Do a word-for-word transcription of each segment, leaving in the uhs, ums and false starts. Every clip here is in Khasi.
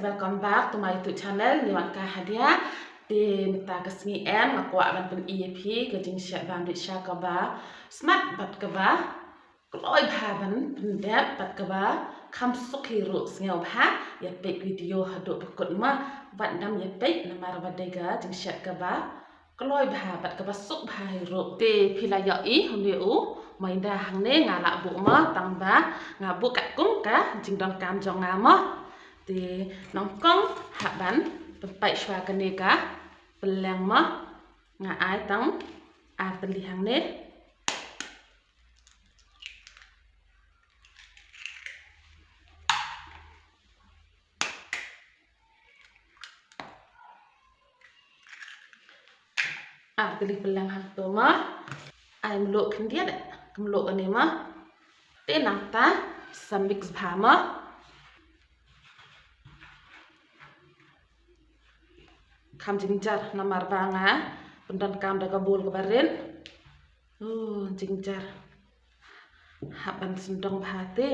Welcome back to my YouTube channel, Niwanka Hadia. Te mynta ka sngi em nga kwah ban pyni ïa phi ka jingshet bamrit sha kaba smat bad kaba kloi bha ban pyndep bad kaba kham suk hi ruh. Sngewbha ïa peit video haduh ba kut mo, wat nym ïa peit namar ba dei ka jingshet kaba kloi bha bad kaba suk bha hi ruh. Te phi la ïohi une u maida hangne nga la buh mo, tang ba nga buh katkum ka jingdonkam jong nga mo. Te nyngkong hap ban pynpait shuwa kane ka pylleng mo, nga ai tang ar tylli hangne. Ar tylli pylleng hangto mo. Ai mluh khyndiat, ka mluh kane mo. Te nangta sa mix bha mo. Kham jingjar namar ba nga pyndonkam da ka bowl kaba rit. Uh, jingjar. Hap ban sngewdong bha te.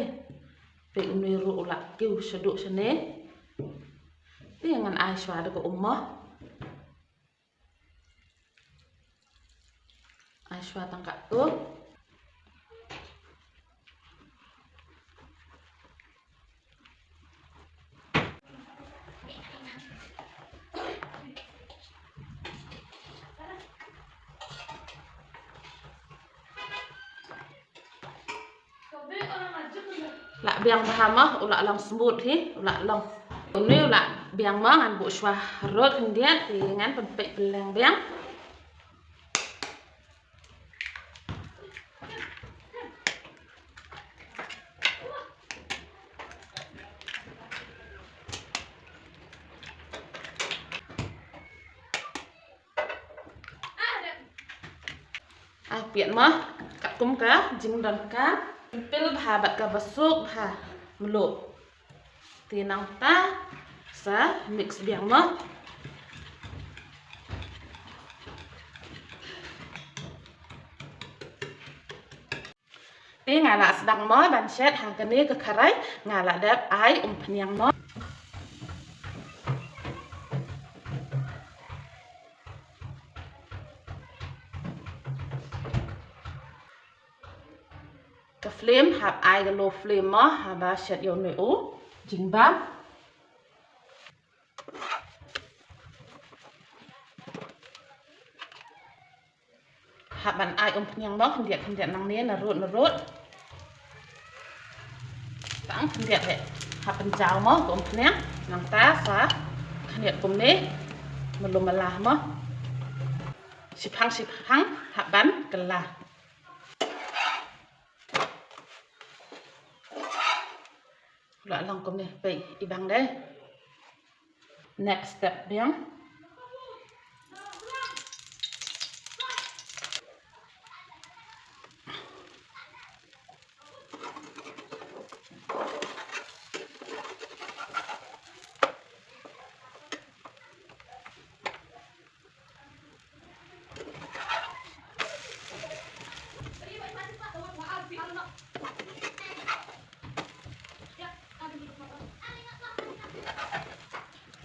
Peit une ruh u la kiew shaduh shane. Te ngan ai shuwa da ka um mo. Ai shuwa tang katto. La biang bha mo, u la long smooth hi, u la long. Une u la biang mo, ngan buh shuwa rud khyndiat, te ngan pynpait pylleng biang. Ai piat mo, katkum ka jingdonkam, pil bha bad kaba suk bha mluh. Te nangta sa mix biang mo. Te nga la sdang mo ban shet ha kane ka kharai, nga la dep ai umphniang mo. Ka flame hap ai ka low flame mo, haba shet ïa une u jingbam. Hap ban ai umphniang mo, khyndiat khyndiat nangne, narud narud. Tang khyndiat re. Hap ban jaw mo ka umphniang, nangta sa khyndiat kumne, mluh mluh mo. Shiphang shiphang hap ban kylla. La long kumne, peit i bang dei. Next step biang.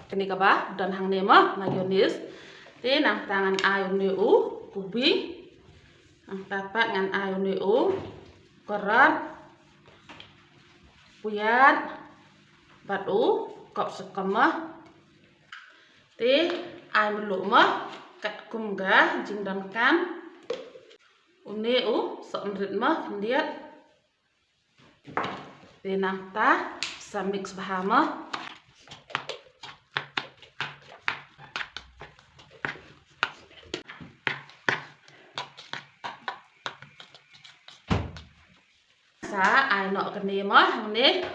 Kane kaba don hangne mo, mayonnaise. Te nangta ngan ai une u kubi. Nangta pat ngan ai une u karot, piat, bad u capsicum mo. Te ai mluh mo, katkum ka jingdonkam. Une u sohmrit mo khyndiat. Te nangta sa mix bha mo. Sa ai noh kane mo hangne.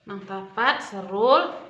Nangta pat sa roll.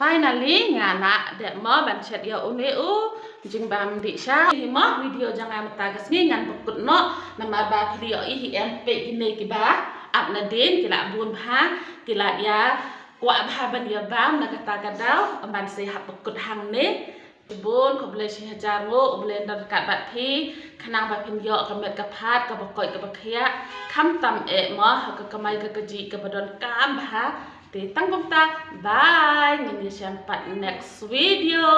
Finally nga la dep mo ban shet ïa une u jingbam dih sha. Hi mo video jong nga mynta ka sngi ngan pynkut noh namar ba phi ïohi hi em peit kine kiba ap nadien ki la bun bha, ki la ïa kwah bha ban ïa bam. Na kata ka daw ban sa hap pynkut hangne. Bun khublei shi hajar nguh, U Blei un don ryngkat bad phi khnang ba phin ïoh ka met ka phad kaba koit kaba khiah, khamtam eh mo ha ka kamai ka kajih kaba donkam bha. Te tang kumta, bye, ngin ïashem pat next video.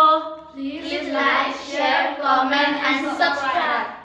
Please like, share, comment and subscribe.